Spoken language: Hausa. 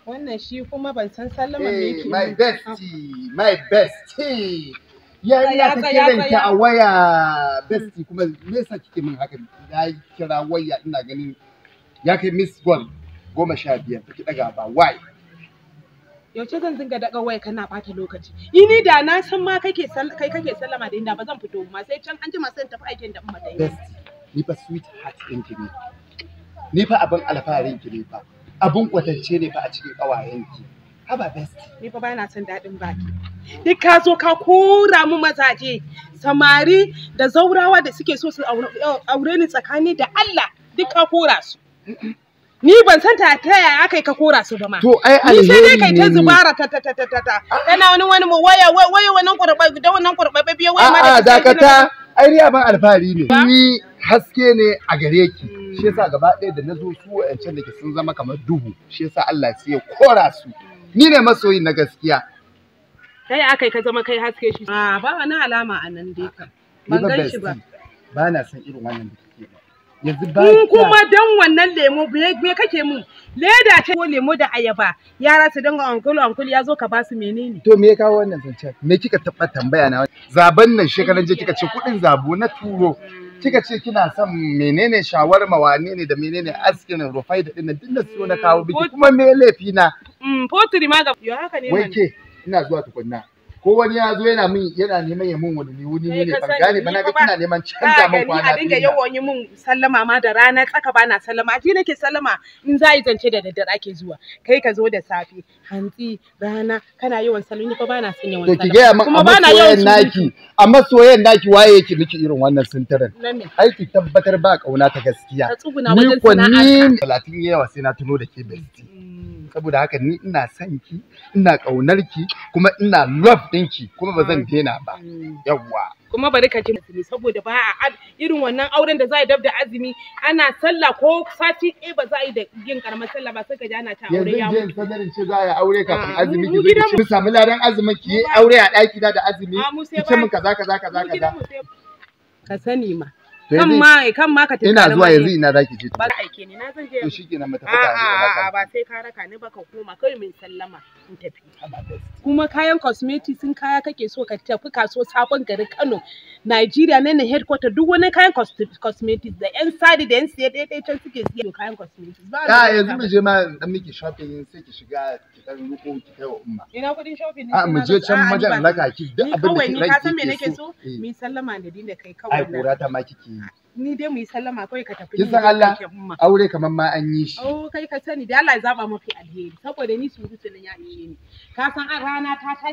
Wannan shi kuma ban san sallama me yake. My bestie, my bestie. Ya ina ta kiran ki a waya bestie, kuma me yasa kike min haka? Na kira waya ina ganin ya kai miss call 15 ki daga ba, why? Yaushe zan dinga daga waya kana bata lokaci? Ini da na san ma kake kai kake sallama da inda ba zan fito ma, sai can an jima sai tafi aikin da umma ta yi. Bestie, ni fa sweetheart ɗinki ne. Ni fa abin alfaharin ki ne fa. Abin kwatance ne fa a cikin ƙawayenki. Haba bestie. Ni fa bana son daɗin baki. Duk ka zo ka kora mu mazaje, samari da zaurawa da suke so su aure ni tsakani da Allah, duk ka kora su. Ni ban san ta yaya aka yi ka kora su ba ma. To ai alheri ne. Ni sai dai kai ta zubara ta ta ta ta ta. Kana wani wani mu waya waya wannan kurba da wannan kurba biye waya ma. A'a dakata, ai ni abin alfahari ne. Ni haske ne a gare ki. Shi yasa gaba ɗaya da nazo su wa'ancan da ke sun zama kamar duhu. Shi yasa Allah sai ya kora su. Ni ne masoyin na gaskiya. Kai aka yi ka zama kai haske shi. A ba wani alama a nan dai kam. Ban gan shi ba. Ba na son irin wannan da kike ba. Yanzu ba in kuma dan wannan lemo me kake mun? Leda ce ko lemo da ayaba. Yara su dinga uncle uncle ya zo ka ba su menene? To me ya kawo wannan zancen? Me kika taɓa tambaya na? Zaben nan shekaran jiya kika ce kuɗin zabo na turo. Kika ce kina son menene shawarma wane ne da menene askin rufai da dinnan duk na siyo na kawo biki, kuma me laifi na? Potri ma ga yo haka ne. Wai ke ina zuwa tukunna. Ko wani ya zo yana min yana neman ya mun wani wuni ne ban gane ba, na ga kina neman canza min kwana. A dinga yawan yi mun sallama ma da rana tsaka ba na sallama, ji nake sallama in za yi zance da daddare ake zuwa, kai ka zo da safe hantsi rana kana yawan sallama, ni fa ba na son yawan sallama. To ki gaya min a masoyan naki waye yake miki irin wannan sintirin? Ai ki tabbatar ba kauna ta gaskiya. Ka tsuguna wajen sana'a. Ni 30 yawa sai na tuno da ke bestie. Saboda haka ni ina son ki, ina kaunar ki, kuma ina love ɗinki, kuma ba zan daina ba. Yawwa. Kuma bari ka ji azumi, saboda ba a irin wannan auren da za a dab da azumi ana sallah ko sati ɗaya ba za a yi da yin karamar sallah ba, sai ka ji ana ta aure ya mutu. Yanzu sanarin ce za a yi aure kafin azumi, ki zo ki samu ladan azumin ki yi aure a ɗaki na da azumi, ki ce min kaza kaza kaza kaza. Ka sani ma. Kan ma ka ina zuwa yanzu ina zaki je. Ba aike ni na zan je. To shikenan mu tafi tare. A'a ba sai ka raka ni ba, ka koma kai min sallama in tafi. Kuma kayan cosmetics sun kaya kake so ka tafi kasuwar Sabon Gari Kano, Nigeria nan ne headquarter duk wani kayan cosmetics da yan sadi da yan siye ɗaya can suke siye kayan cosmetics. Ba yanzu mu je ma dan miki shopping sai ki shiga ki dan ruko ki kai wa umma. Ina kuɗin shopping ne? A mu je can wajen raka ki duk abin da ki ranki. Ka san me nake so? Mu sallama da dinda kai kawai. Ai kora ta ma kike. Ni dai mu yi sallama kawai ka tafi. Kin san Allah aure kamar ma an yi shi. Oh kai ka sani da Allah ya zaba mafi alheri, saboda ni surutu nan ya ishe ni. Ka san an rana ta ta